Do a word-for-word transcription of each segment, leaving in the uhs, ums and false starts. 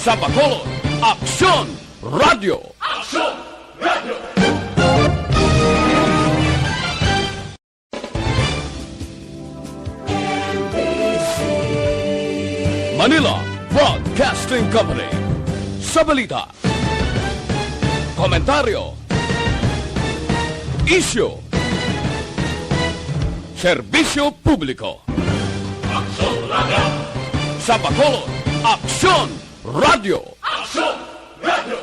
Sa Bacolod, Aksyon Radyo. Aksyon Radyo. Manila Broadcasting Company. Sa balita, komentaryo, isyu, serbisyo publiko. Aksyon Radyo. Sa Bacolod, Aksyon Radyo. Aksyon Radyo.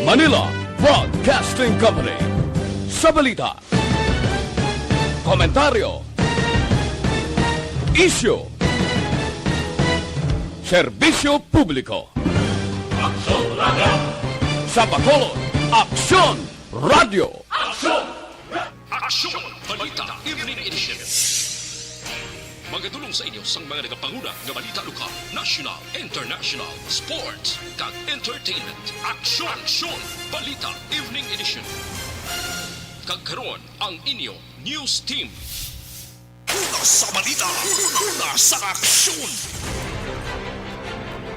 Manila Broadcasting Company. Sa balita, komentaryo, isyu, serbisyo publiko. Aksyon Radyo. Sa Bacolod, Aksyon Radyo. Aksyon! Aksyon! Balita Evening Edition. Magadulong sa inyo sang mga nagapanguna nga balita lokal, national, international, sports, kag entertainment. Aksyon! Aksyon! Balita Evening Edition. Kag karon ang inyo news team. Una sa balita, una sa aksyon.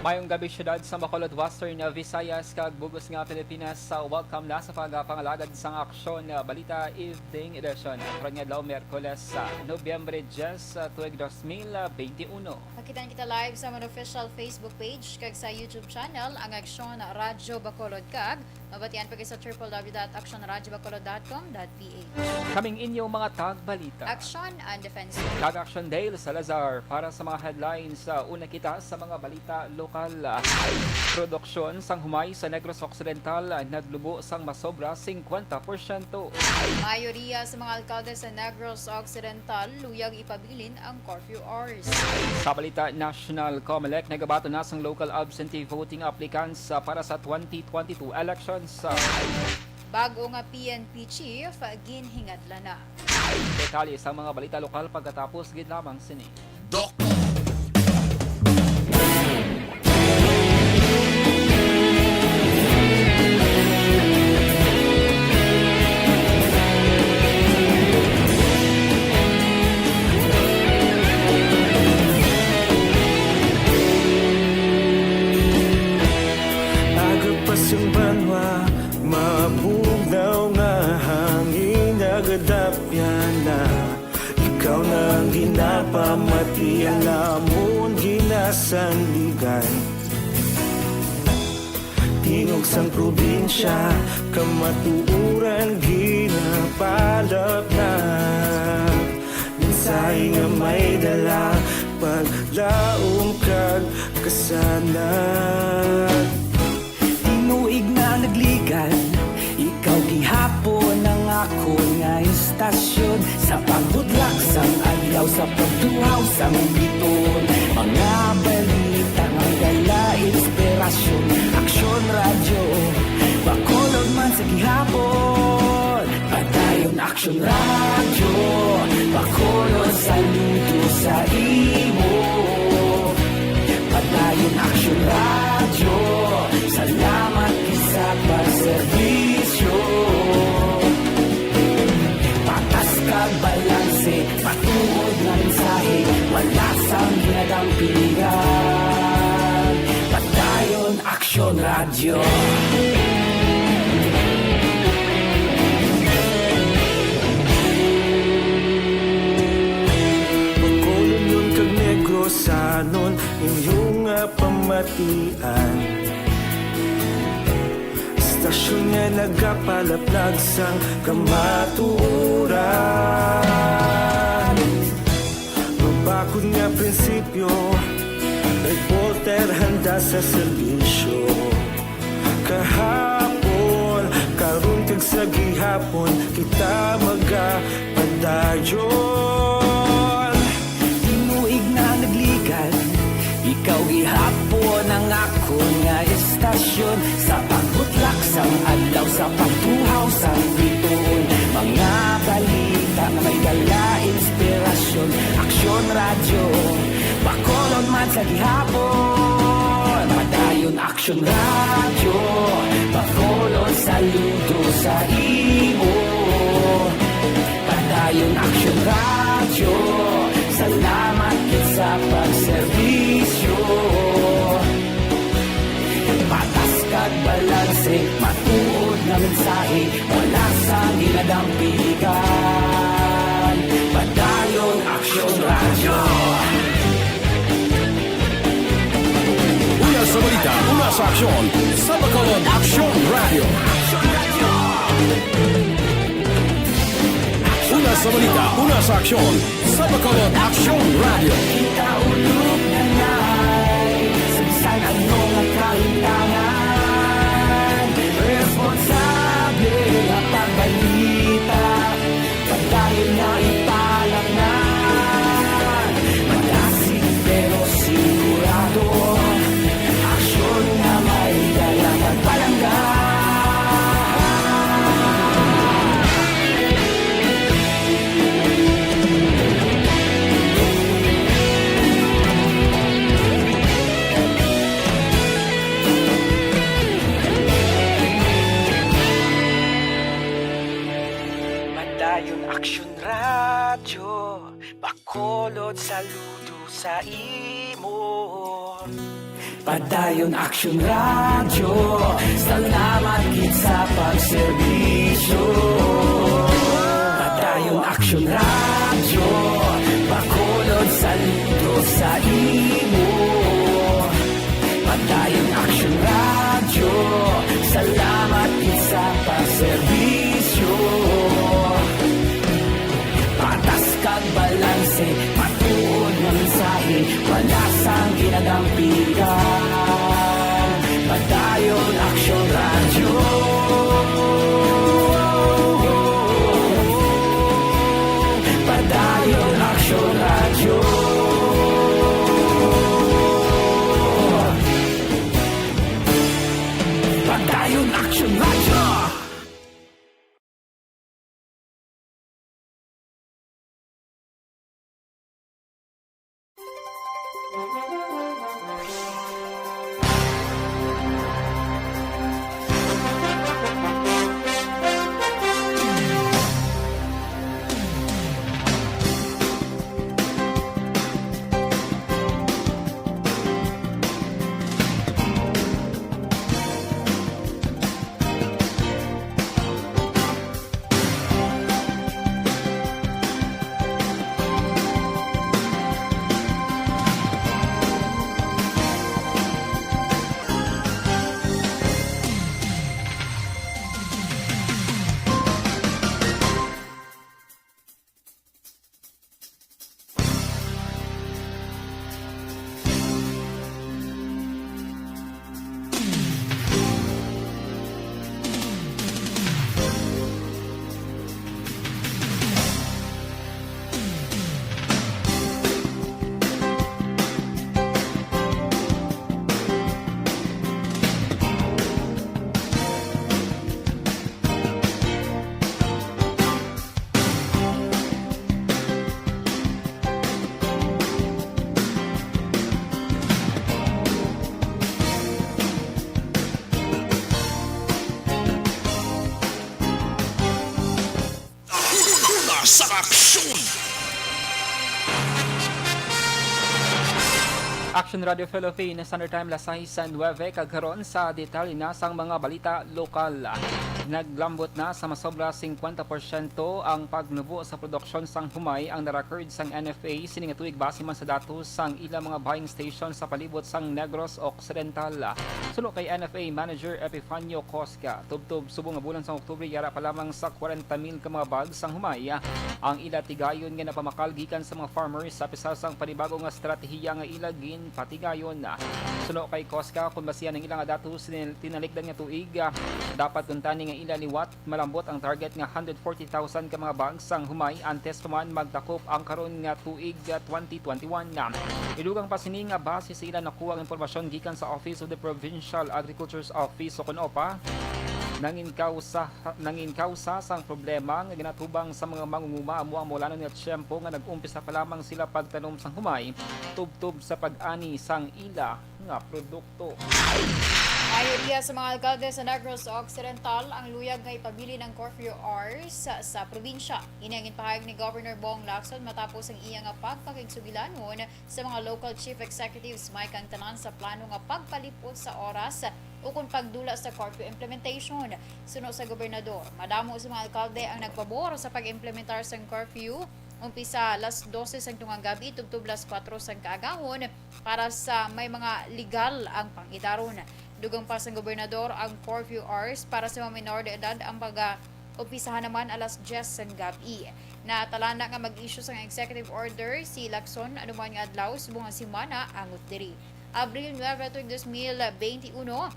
Mayong gabi, syudad sa Bacolod, Western Visayas, kag bug-os nga Pilipinas. Sa welcome na sa pagpangalagad sang Aksyon, uh, Balita Evening Edition. Karon nga adlaw, Miyerkules, sa Nobyembre diyes, uh, tuig dos mil benti uno. Makita kita live sa amon official Facebook page kag sa YouTube channel, ang Aksyon Radyo Bacolod, kag mabatian pa sa triple W dot action radyo bacolod dot com dot P H. Kaming inyo mga tagbalita. Aksyon and Defense. Kag Aksyon Dale Salazar para sa mga headlines. Sa una kita sa mga balita lokal. Produksyon sang humay sa Negros Occidental naglubo sang masobra singkwenta porsyento. Mayoriya sa mga alkalde sa Negros Occidental luyag ipabilin ang curfew hours. Sa balita national, Comelec nagabaton na sang local absentee voting applicants, ah, para sa twenty twenty-two elections. Bag-o nga P N P chief ginhingadlan na. Detalye sa mga balita lokal pagkatapos gid lamang sini. Doc. Aga pa sang banwa, mabugnaw nga hangin nagadapyan na. Ikaw na ang ginapamati, ang amon ginasandigan. Tingog sang probinsya, kamatuoran ginapalapnap. Mensahe nga may dala, paglaom kag kasanag. Tinuig na nagligad, ikaw gihapon ang akon nga istasyon. Sa pagbutlak sang adlaw, sa pagtuhaw sang biton, mga balita nga dala inspirasyon. Aksyon Radyo, Bacolod man sa gihapon. Padayon Aksyon Radyo, Bacolod, saludo sa imo. Padayon Aksyon Radyo, salamat gid sa pagserbisyo. Patas kag balanse, matuod nga mensahe, wala sang ginadampigan. Padayon Aksyon Radyo. Bacolodnon kag Negrosanon, inyo nga pamatian. Istasyon nga nagapalaplag sang kamatuoran. Mabakod nga prinsipyo, reporter handa sa serbisyo. Kahapon, karon kag sa gihapon, kita magapadayon. Tinuig na nagligad, ikaw gihapon ang akon nga istasyon. Sa pagbutlak sang adlaw, sa pagtuhaw sang bituon, mga balita nga may dala inspirasyon. Aksyon Radyo, Bacolod man sa gihapon. Padayon Aksyon Radyo, Bacolod, saludo sa imo. Padayon Ayon Aksyon Radyo, salamat gid sa pagserbisyo. Patas kag balanse, matuod nga mensahe, wala sang ginadampigan. Padayon Aksyon Radyo. Una sa balita, una sa aksyon, sa Bacolod Aksyon Radyo. Una sa balita, una sa aksyon, sa Bacolod Aksyon Radyo. Kita ulog na nai, sa bisan ano nga kahintangan, responsable nga pagbalita, padayon nga ipalaknag. Madasig pero sigurado, aksyon nga may dala kag palangga. Padayon Aksyon Radyo, Bacolod, saludo sa imo. Padayon Aksyon Radyo, salamat gid sa pagserbisyo. Padayon Aksyon Radyo, Bacolod, saludo sa imo. Padayon Aksyon Radyo, salamat gid sa pagserbisyo. Patas kag balanse, matuod nga mensahe, wala sang ginadampigan. Padayon Aksyon Radyo. Padayon Aksyon Radyo. Padayon Aksyon Radyo. Una sa aksyon. Action Radio Philippines, Standard Time, las sais nuebe, kag karon sa detalye na sang mga balita lokal. Naglambot na sa masobra singkwenta porsyento ang pagnubo sa produksyon sang humay ang na-record sang N F A sini nga tuig, base man sa datos sang ilang mga buying station sa palibot sang Negros Occidental. Suno kay N F A Manager Epifanio Cosca, tubtob subong nga bulan sang Oktubre, yara pa lamang sa kwarenta mil ka mga bag sang humay ang ila tigayon nga napamakal gikan sa mga farmers, sa pisa sang panibago nga estratehiya nga ila ginpatigayon. Suno kay Cosca, kon basihan ang ila nga datos, tinal-, tinalikdan nga tuig, dapat kuntani nga ila liwat malambot ang target nga hundred forty thousand ka mga bag sang humay antes pa man magtakop ang karon nga tuig, ah, twenty twenty-one. Idugang pa sini nga base sa ila nakuha ang impormasyon gikan sa Office of the Provincial Agriculture's Office o kon OPA, nangin kausa, nangin kausa sang problema nga ginatubang sa mga mangunguma amo ang maulanon nga tiyempo nga nag-umpisa pa lamang sila pagtanom sang humay tubtob sa pag-ani sang ila nga produkto. Mayoria sa mga alkalde sa Negros Occidental ang luyag nga ipabilin ang curfew hours sa, sa probinsya. Ini ang ginpahayag ni Governor Bong Lacson matapos ang iya nga pagpakigsugilanon sa mga local chief executives, may kang tanan sa plano nga pagpalipot sa oras ukon pagdula sa curfew implementation. Suno sa gobernador, madamo sa mga alkalde ang nagpabor sa pag-implementar sang curfew umpisa alas dose sang tungang gabi tubtob alas kuwatro sang kaagahon para sa may mga legal ang pangidaron. Dugang pa sang gobernador, ang curfew hours para sa mga minor de edad ang pag-umpisahan naman alas diyes sang gabi. Natalana nga mag-issue sang executive order si Lacson anuman nga adlaw subong nga semana angot diri. Abril nuebe tuig dos mil benti uno,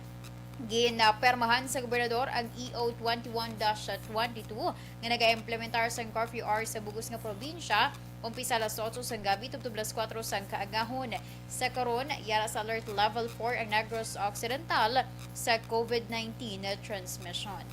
ginapirmahan sa gobernador ang E O twenty-one dash twenty-two nga nagaimplementar sang curfew hours sa bug-os nga probinsya, umpisa alas otso sang gabi tubtob alas kuwatro sang kaagahon. Sa karon, yara sa Alert Level four ang Negros Occidental sa COVID nineteen transmission.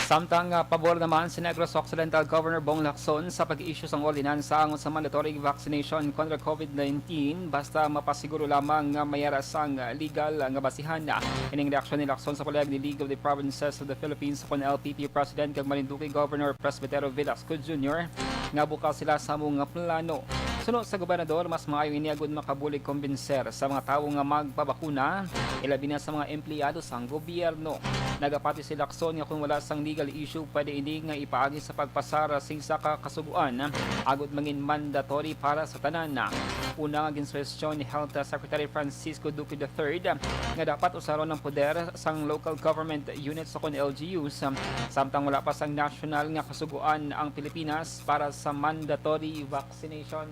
Samtang, ah, pabor naman si Negros Occidental Governor Bong Lacson sa pag-issue sang ordinansa angot sa mandatory vaccination kontra COVID nineteen, basta mapasiguro lamang nga may ara sang legal nga basihan. Ining reaksyon ni Lacson sa palayag ni League of the Provinces of the Philippines, kon L P P, President kag Marinduque Governor Presbytero Velasco Junior nga bukal sila sa amo nga plano. Suno sa gobernador, mas maayo ini agud makabulig kumbinser sa mga tawo nga magpabakuna, ilabi na sa mga empleyado sang gobyerno. Nagapati si Lacson nga kung wala sang legal issue, pwede ini nga ipaagi sa pagpasar sing sa kakasugoan agud mangin mandatory para sa tanan. Una nga ginsuhestyon ni Health Secretary Francisco Duque the third nga dapat usaron ang poder sang local government units o kon L G Us, samtang wala pa sang national nga kasugoan ang Pilipinas para sa mandatory vaccination.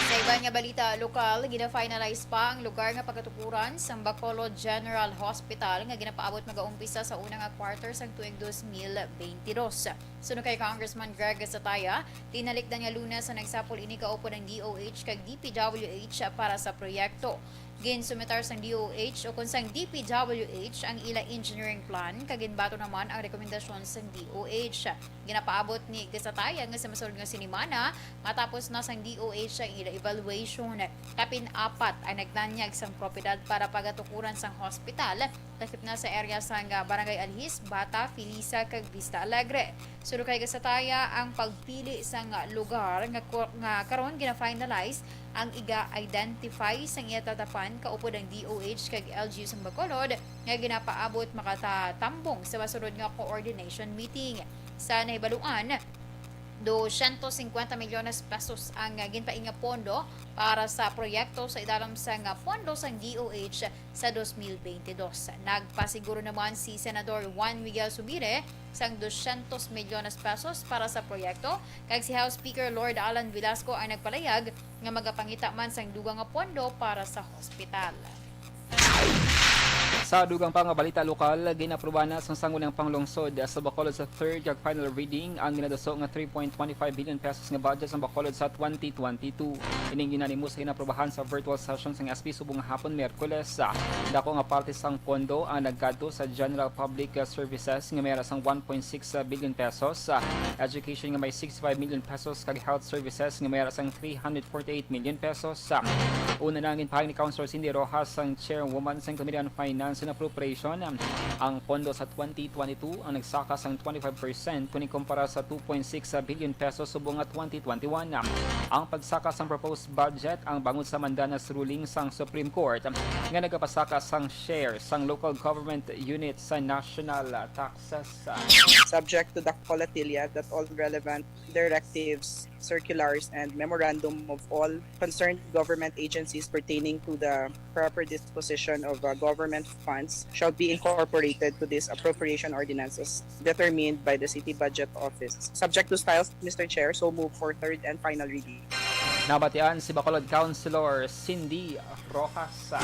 Sa iban nga balita lokal, gina-finalize pa ang lugar nga pagatukuran sang Bacolod General Hospital nga ginapaabot magaumpisa sa una nga quarter sang tuig dos mil benti dos. Suno kay Congressman Greg Gatzatea, tinalikdan nga Lunes ang nagsapol ini kaupod ang D O H kag D P W H para sa proyekto. Ginsumitar sang D O H o kon sang D P W H ang ila engineering plan kag ginbaton naman ang rekomendasyon sang D O H. Ginapaabot ni Gatzatea nga sa masunod nga sinimana matapos na sang D O H ang ila evaluation. Kapin apat ang nagtanyag sang propiedad para pagatukuran sang hospital, lakip na sa area sang, ah, Barangay Alhis, Bata, Filisa, kag Vista Alegre. Suno kay Gatzatea, ang pagpili sang lugar nga ko-, nga karon gina-finalize ang iga-identify sang iya tatapan kaupod ang D O H kag L G U sang Bacolod nga ginapaabot makatatambong sa masunod nga coordination meeting. Sa nahibaluan, dosyentos singkwenta milyones pesos ang, ah, ginpainga pondo para sa proyekto sa idalom sang, ah, pondo sang D O H sa dos mil benti dos. Nagpasiguro naman si Senador Juan Miguel Zubiri sang dosyentos milyones pesos para sa proyekto, kag si House Speaker Lord Alan Velasco ang nagpalayag nga magapangita man sang dugang nga pondo para sa hospital. Sa dugang pa nga balita lokal, ginaprubahan na sang Sangguniang Panglungsod sa Bacolod sa third kag final reading ang ginaduso nga three point twenty-five billion pesos nga budget sang Bacolod sa twenty twenty-two. Ining unanimous nga ginaprubahan sa virtual session sang S P subong nga hapon, Miyerkules. Dako nga parte sang pondo ang nagkadto sa General Public Services nga may ara sang one point six billion pesos, education nga may sixty-five million pesos, kag health services nga may ara sang three hundred forty-eight million pesos. Una na ang ginpahayag ni Councilor Cindy Rojas, ang chairwoman sang Committee on Finance and Appropriation, ang pondo sa twenty twenty-two ang nagsaka sang twenty-five percent kon ikumpara sa two point six billion pesos subong nga twenty twenty-one. Ang pagsaka sang proposed budget ang bangod sa mandanas ruling sang Supreme Court nga nagapasaka sang share sang local government unit sa national taxes. Subject to the colatilia that all relevant directives, circulars, and memorandum of all concerned government agencies pertaining to the proper disposition of, uh, government funds shall be incorporated to this appropriation ordinance as determined by the City Budget Office. Subject to styles, Mister Chair, so move for third and final reading. Nabatian si Bacolod Councilor Cindy Rojas.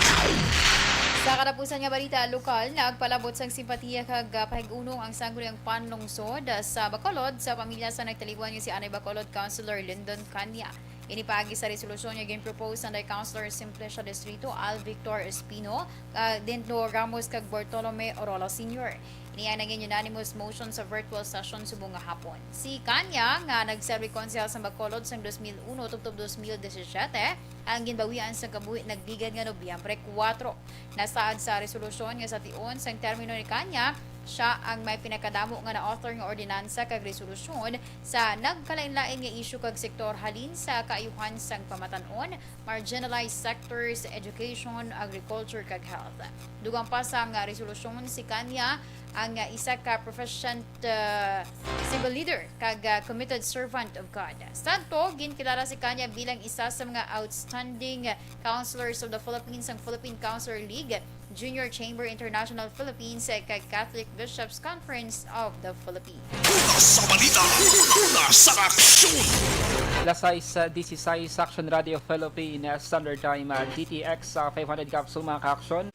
Sa katapusan nga balita lokal, nagpalabot sang simpatiya kag, ah, pahig-unong ang Sangguniang Panlungsod sa Bacolod sa pamilya sa nagtaliwan nga si Anay Bacolod Councilor Lyndon Cania. Ini paagi sa resolusyon nga ginpropose sang Councilor Simplicia Distrito, Al Victor Espino, ah, Dendo Ramos kag Bartolome Orola Senior. Ini ang naging unanimous motion sa virtual session subong nga hapon. Si Kanya, nga nagserbi konsehal sa Bacolod sang dos mil uno tubtob dos mil disisiete, ang ginbawian sa kabuhi nagligad nga Nobyembre kuwatro. Nasaad sa resolusyon nga sa tion sang termino ni Kanya, siya ang may pinakadamo nga na-author nga ordinansa kag resolusyon sa nagkalain-lain nga isyu kag sektor, halin sa kaayuhan sang pamatan-on, marginalized sectors, education, agriculture, kag health. Dugang pa sang resolusyon, si Kanya ang isa ka proficient, uh, civil leader kag, uh, committed servant of God. Sadto, ginkilala si Kanya bilang isa sa mga outstanding counselors of the Philippines sang Philippine Counselor League, Junior Chamber International Philippines, kag Catholic Bishops Conference of the Philippines. Una sa balita, una sa aksyon. Alas sais, ah, disisais, Aksyon Radio Philippines, Standard Time, ah, D T X, ah, five hundred Capsule, mga ka-aksyon.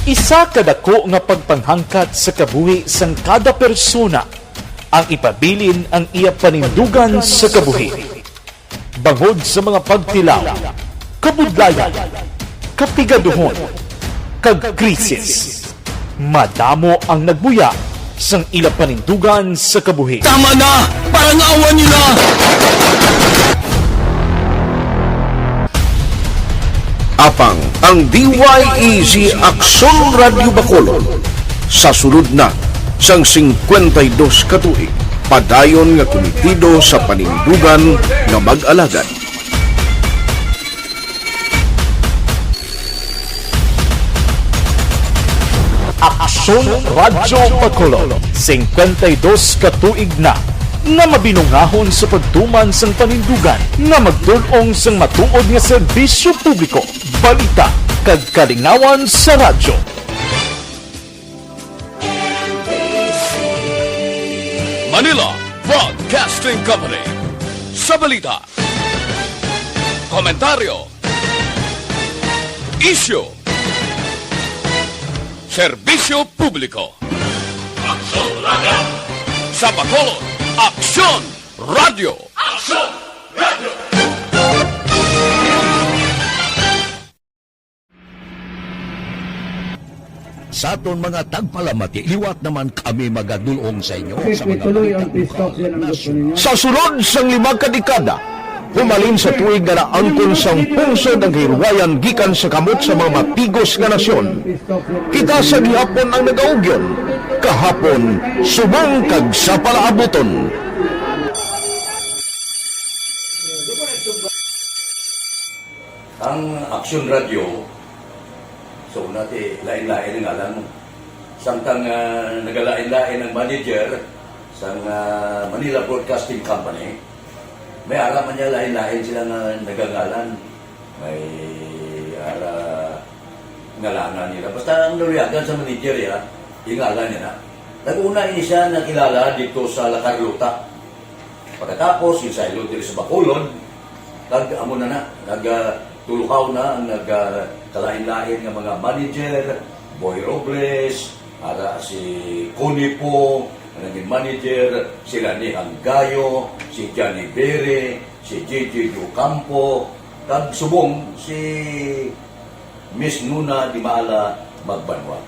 Isa ka dako nga pagpanghangkat sa kabuhi sang kada persona ang ipabilin ang iya panindugan sa kabuhi. Bangod sa mga pagtilaw, kabudlayan, kapigaduhon, kag krisis, madamo ang nagbuya sang ila panindugan sa kabuhi. Tama na! Parangawan niyo na! Apang ang D Y E Z Aksyon Radyo Bacolod sa sulod na sang singkwenta y dos ka tuig, padayon nga kumitido sa panindugan nga mag-alagad. Aksyon Radyo Bacolod, singkwenta y dos ka tuig na nga mabinungahon sa pagtuman sang panindugan nga magdul-ong sang matuod nga serbisyo publiko, balita, kag kalingawan sa radyo. Manila Broadcasting Company. Sa balita, komentaryo, isyu, serbisyo publiko. Aksyon Radyo. Sa Bacolod, Aksyon Radyo. Aksyon Radyo. Sa aton mga tagpalamati, liwat naman kami magadul-ong sa inyo sa mga balita lokal, nasyonal. Sa sulod sang lima ka dekada, humalin sa tuig nga naangkon sang pungsod ang kahilwayan gikan sa kamot sa mga matigos nga nasyon. Kita sa gihapon ang nagaugyon, kahapon subong kag sa palaabuton. Ang Aksyon Radyo, so, una ti, lain-lain ang ngalan mo. Samtang, ah, nagalain-lain ang manager sang, ah, Manila Broadcasting Company, may ara man niya lain-lain sila nga nagangalan. May ara ngalanan nila. Basta ang naluyagan sa manager, ya, yung ngalan niya na. Nag-una ini siya nakilala dito sa La Carlota. Pagkatapos, yung saylo diri sa Bacolod, kag amo na na, nag, ah, tulukaw na ang nag, ah, kalain-lain nga mga manager, Boy Robles, ara si Connie Po, ang naging manager, si Lani Hanggayo, si Johnny Bere, si J J Ocampo, kag subong si Miss Nuna Dimala Magbanwa.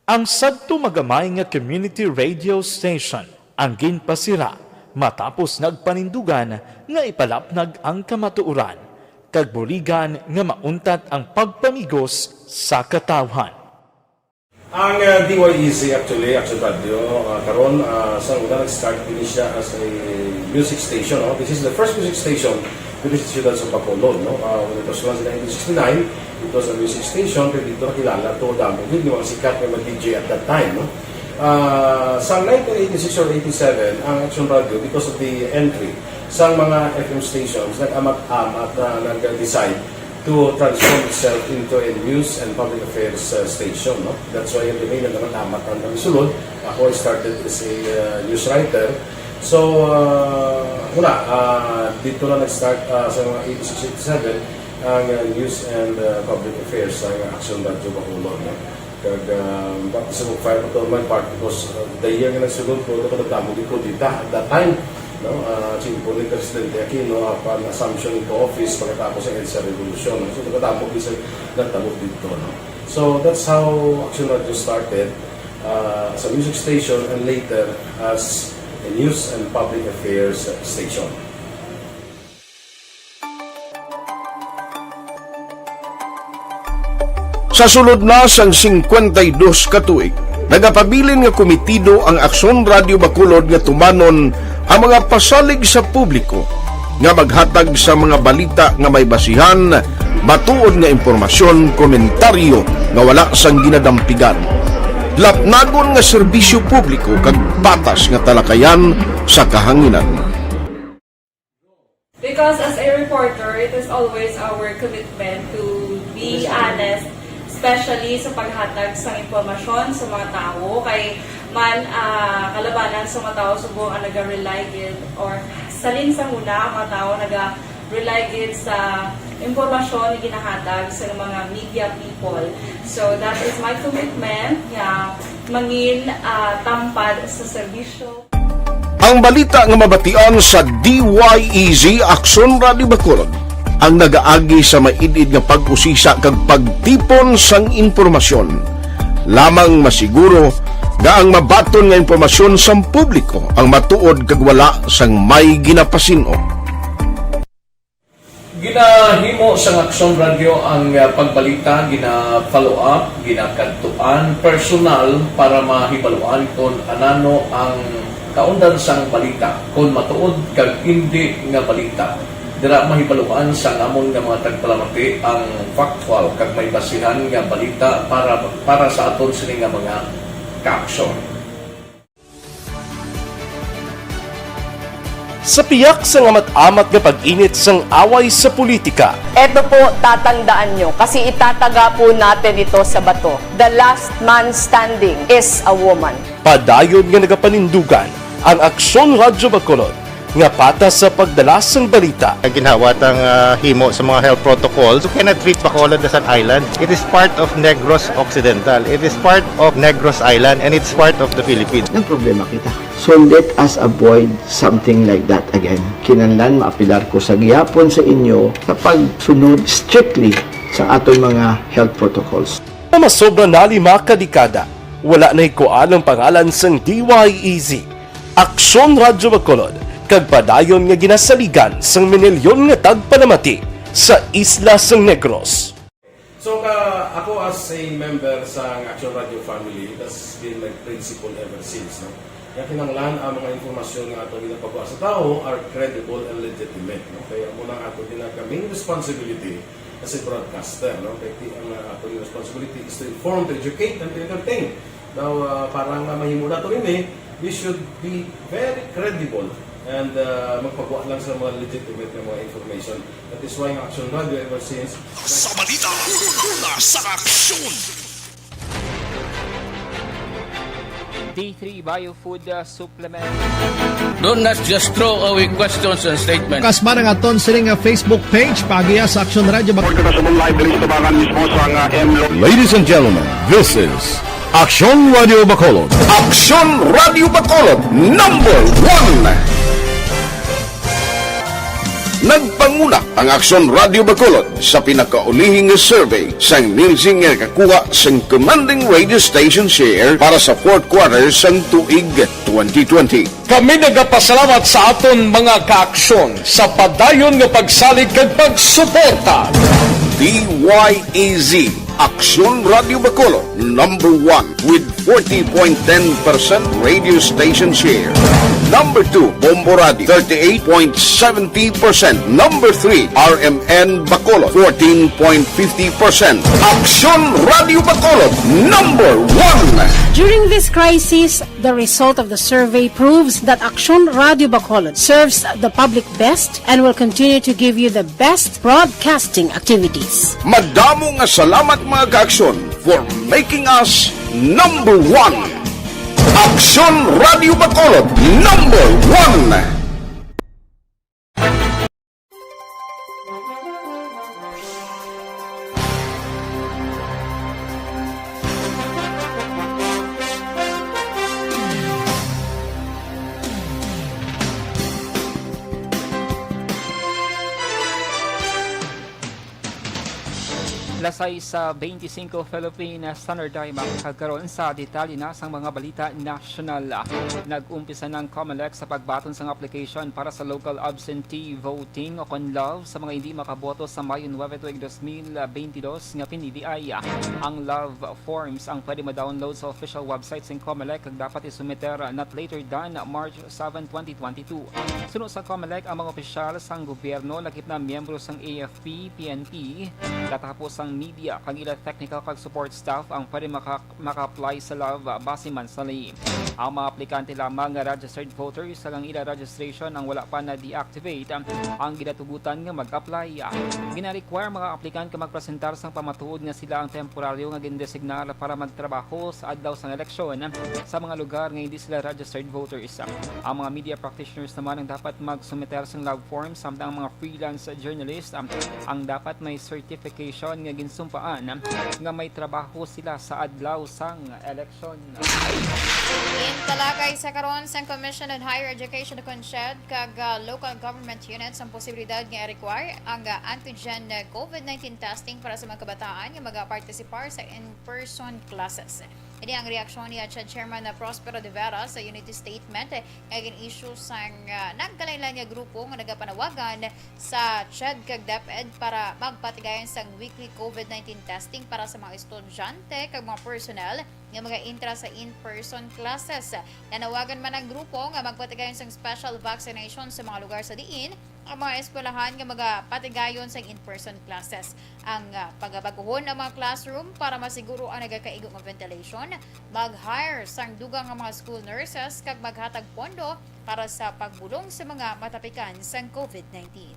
Ang sadto magamay nga community radio station ang ginpasira matapos nagpanindugan nga ipalapnag ang kamatuoran kag buligan nga mauntat ang pagpamigos sa katawhan. Ang, ah, D Y E Z actually, Action Radio, ah, karon, ah, sa una nag-start din siya as a music station, no? This is the first music station dito sa siyudad sa Bacolod, no? Ah, when it was launched in nineteen sixty-nine, it was a music station, pero dito nakilala to, damo gid yung mga sikat nga mga D J at that time, no? Ah, sa nineteen eighty-six or eighty-seven, ang Action Radio, because of the entry sa mga F M stations, nag-amat-amat na nag-decide to transform itself into a news and public affairs, uh, station, no? That's why every day nagkakatamat ang kami sulod. Ako, I started as a, uh, news writer. So, uh, wala, uh, Dito lang nag-start, ah, sa mga eighty-six, eighty-seven ang, ah, News and, ah, Public Affairs sa Aksyon Radyo Bacolod, no? Kag, ah, baptism of fire pa to my part because, ah, the year nga nagsulod ko, nagkadamo gid ko dita at that time, no? Ah, simple ni Presidente Aquino, upon assumption into office pagkatapos sa EDSA Revolution, no? So, nagkadamo gid sa nagtabo dito, no? So, that's how Aksyon Radyo started, ah, as a music station and later as a news and public affairs station. Sa sulod na sang singkwenta y dos ka tuig, nagapabilin nga komitido ang Aksyon Radyo Bacolod nga tumanon ang mga pasalig sa publiko nga maghatag sa mga balita nga may basihan, matuod nga impormasyon, komentaryo nga wala sang ginadampigan, lapnagon nga serbisyo publiko kag patas nga talakayan sa kahanginan. Because as a reporter, it is always our commitment to be honest, especially sa paghatag sang impormasyon sa mga tawo. Kay man, ah, kalabanan sa mga tawo subong ang naga-rely gid, or salin sa una, ang mga tawo naga-rely gid sa impormasyon nga ginahatag sa mga media people. So, that is my commitment nga mangin, ah, tampad sa serbisyo. Ang balita nga mabatian sa D Y E Z Aksyon Radyo Bacolod ang nagaagi sa maid-id nga pag-usisa kag pagtipon sang impormasyon. Lamang masiguro nga ang mabaton nga impormasyon sang publiko ang matuod kag wala sang may ginapasin-o. Ginahimo sang Aksyon Radyo ang, ah, pagbalita, gina-follow up, ginakadtuan personal para mahibaluan kon anano ang kaundan sang balita, kon matuod kag indi nga balita. Dira mahibaluan sang amon nga mga tagpalamati ang factual kag may basihan nga balita para, para sa aton sini nga mga kaaksyon. Sa piyak sang amat-amat nga pag-init sang away sa politika, Eto po, tatandaan nyo, kasi itataga po natin ito sa bato. The last man standing is a woman. Padayon nga nagapanindugan ang Aksyon Radyo Bacolod nga patas sa pagdala sang balita. Ginhawa tang, ah, himo sa mga health protocols. You cannot treat Bacolod as an island. It is part of Negros Occidental. It is part of Negros Island, and it's part of the Philippines. Ang problema kita. So let us avoid something like that again. Kinahanglan maapelar ko sa gihapon sa inyo sa pagsunod strictly sa aton mga health protocols. Masobra na lima ka dekada, wala nahikuan ang pangalan sang D Y E Z, Aksyon Radyo Bacolod, kag padayon nga ginasaligan sang minilyon nga tagpalamati sa isla sang Negros. So, ka, ako as a member sa Action Radio family, that's been my principle ever since, no? Kaya kinahanglan ang mga informasyon nga ato ginapagawa sa tawo are credible and legitimate, no? Kaya amo na ato ginaka main responsibility as a broadcaster, no? Kaya ti-, ang, uh, ato responsibility is to inform, to educate, and to entertain. Now, uh, para nga mahimo nato ini, we should be very credible and, uh, magpagawa lang sa mga legitimate nga mga information. That is why ang Action Radio ever since. Sa balita, una sa aksyon. D three Bio Food, uh, Supplement. Do not just throw away questions and statements. Kasman ang aton sining nga Facebook page, pagiya sa Action Radio Bak- Sa Sumon Live, diri sa tubangan mismo sa nga M Lo- Ladies and gentlemen, this is Action Radio Bacolod. Action Radio Bacolod, number one. Nagpanguna ang Aksyon Radio Bacolod sa pinakaulihi nga survey sang Nielsen nga nakakuha sang commanding radio station share para sa fourth quarter sang tuig twenty twenty. Kami nagapasalamat sa aton mga kaaksyon sa padayon nga pagsalig kag pagsuporta. D Y E Z, Aksyon Radio Bacolod, number one with forty point ten percent radio station share. Number two, Bombo Radio, thirty-eight point seventy percent. Number three, R M N Bacolod, fourteen point fifty percent. Aksyon Radio Bacolod, number one. During this crisis, the result of the survey proves that Aksyon Radio Bacolod serves the public best and will continue to give you the best broadcasting activities. Madamo nga salamat, mga kaaksyon, for making us number one. Aksyon Radio Bacolod, number one. Lasay sa twenty-five Philippine Standard Time, kag karon sa detalye na sang mga balita nasyonal. Nag-umpisa na ang Comelec sa pagbaton sang application para sa local absentee voting o kon love sa mga hindi makaboto sa Mayo nuebe tuig dos mil benti dos nga pinili ay ang love forms ang pwede ma-download sa official website sang Comelec kag dapat isumiter not later than March seven, twenty twenty-two. Suno sa Comelec, ang mga opisyal sang gobyerno lakip na miyembro sang A F P, P N P, katapos sang media kag ila technical kag support staff ang pwede maka-, maka-apply sa love base man sa link. Ang mga aplikante lamang nga registered voters kag ang ila registration ang wala pa na-deactivate ang ginatugutan nga mag-apply. Gina-require mga aplikante nga magpresentar sang pamatuod nga sila ang temporaryo nga gindesignar para magtrabaho sa adlaw sang eleksyon sa mga lugar nga hindi sila registered voters. Ang mga media practitioners naman ang dapat magsumiter sang love form, samtang ang mga freelance journalist, um, ang dapat may certification nga ginsumpaan, um, nga may trabaho sila sa adlaw sang eleksyon. Gintalakay sa karon sang Commission on Higher Education, kon CHED, kag, ah, local government units ang posibilidad nga i-require ang, ah, antigen, ah, covid nineteen testing para sa mga kabataan nga magapartisipar sa in-person classes. Ini ang reaksyon ni CHED Chairman na Prospero De Vera sa unity statement, eh, nga gin-issue sang, ah, nagkalainlain nga grupo nga nagapanawagan sa CHED kag DepEd para magpatigayon sang weekly covid nineteen testing para sa mga estudyante kag mga personnel nga mag-intra sa in-person classes. Nanawagan man ang grupo nga magpatigayon sang special vaccination sa mga lugar sa diin ang mga eskwelahan nga magapatigayon sang in-person classes. Ang, ah, pagabaguhon ang mga classroom para masiguro ang nagakaigo nga ventilation, mag-hire sang dugang nga mga school nurses, kag maghatag pondo para sa pagbulong sa mga matapikan sang covid nineteen.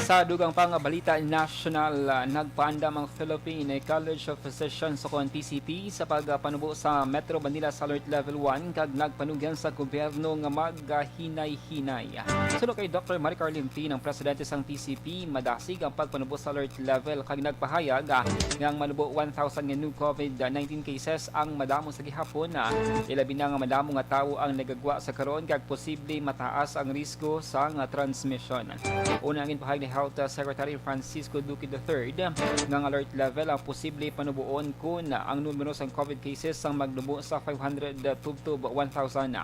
Sa dugang pa nga balita nasyonal, ah, nagpaandam ang Philippine College of Physicians o kon P C P sa pagpanubo sa Metro Manila sa Alert Level one kag nagpanugyan sa gobyerno nga maghinay-hinay. Suno kay Doktor Maricar Limpin, ang presidente sang P C P, madasig ang pagpanubo sa alert level kag nagpahayag, ah, nga ang manubo one thousand nga new covid nineteen cases ang madamo sa gihapon, ah, ilabi na nga madamo nga tawo ang nagagwa sa karon kag posible mataas ang risgo sang, ah, transmisyon. Una ang ginpahayag ni Health Secretary Francisco Duque the third nga ang alert level ang posible panuboon kon ang numero sang covid cases ang magnubo sa five hundred tubtob one thousand.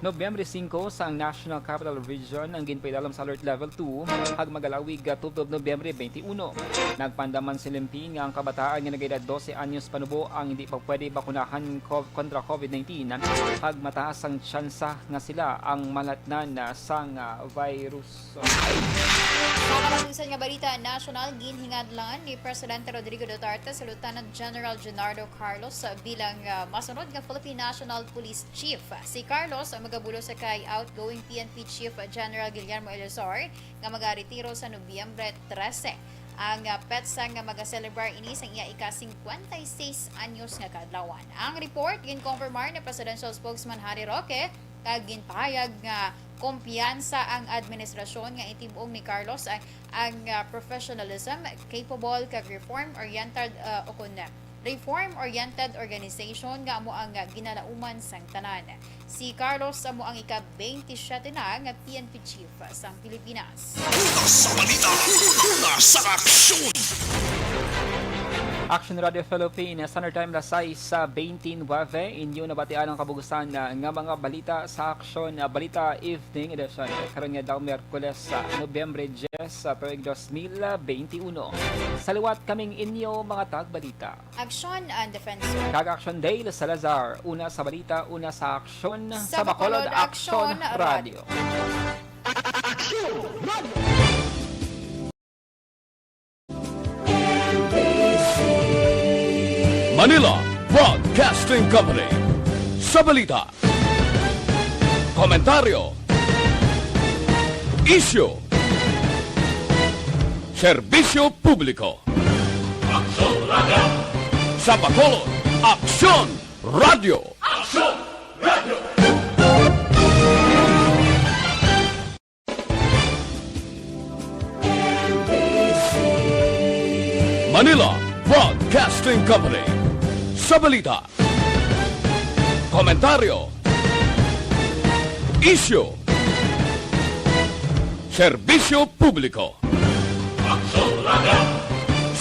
Nobyembre singko sa ang National Capital Region ang ginpailalom sa Alert Level two kag magalawig tubtob Nobyembre twenty-one. Nagpaandam man si Limpin nga ang kabataan nga nagaedad dose anyos panubo ang hindi pa pwede bakunahan kov-, kontra covid nineteen kag mataas ang tsansa nga sila ang malatnan sang, ah, virus. Sa katapusan nga balita nasyonal, ginhingadlan ni Presidente Rodrigo Duterte si Lieutenant General Junardo Carlos bilang, ah, masunod nga Philippine National Police Chief. Si Carlos ang magabulos kay outgoing P N P Chief General Guillermo Eleazar nga magaretiro sa Nobyembre trese. Ang, ah, petsa nga magaselebrar ini sang iya ika-singkwenta y seis anyos nga kaadlawan. Ang report ginkonfirmar ni Presidential Spokesman Harry Roque kag ginpahayag nga kumpiyansa ang administrasyon nga itim-ong ni Carlos ang, ang, ah, professionalism, capable kag reform-oriented, ah, o kon reform-oriented organization nga amo ang, ah, ginalauman sang tanan. Si Carlos amo ang ika-twenty-seven na nga P N P chief sang Pilipinas. Una sa balita, una sa aksyon. Action Radio Philippines, Standard Time, alas sais sa twenty-nine. Inyo nabatian ang kabugusan, ah, nga mga balita sa Aksyon, ah, Balita Evening Edition. Karon nga daw Miyerkules, ah, Nobyembre diyes, sa tuig dos mil benti uno. Sa liwat kaming inyo mga tagbalita. Aksyon and Defensor. Kag Aksyon Dale Salazar. Una sa balita, una sa aksyon, sa Bacolod, Aksyon Radio. Manila Broadcasting Company. Sa balita, komentaryo, isyu, serbisyo publiko. Aksyon Radio. Sa Bacolod, Aksyon Radio. Aksyon Radio. Manila Broadcasting Company. Sa balita, komentaryo, isyu, serbisyo publiko. Aksyon Radio.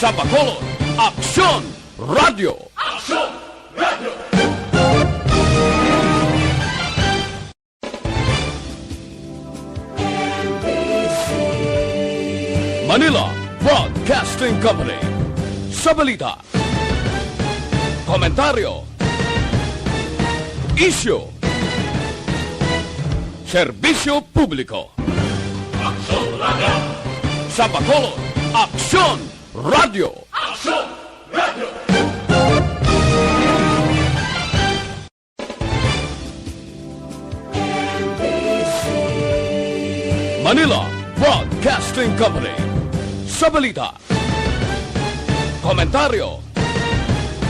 Sa Bacolod, Aksyon Radyo. Aksyon Radyo. Manila Broadcasting Company. Sa balita, komentaryo, isyu, serbisyo publiko. Aksyon Radyo. Sa Bacolod, Aksyon Radyo. Aksyon Radyo. Manila Broadcasting Company. Sa balita, komentaryo,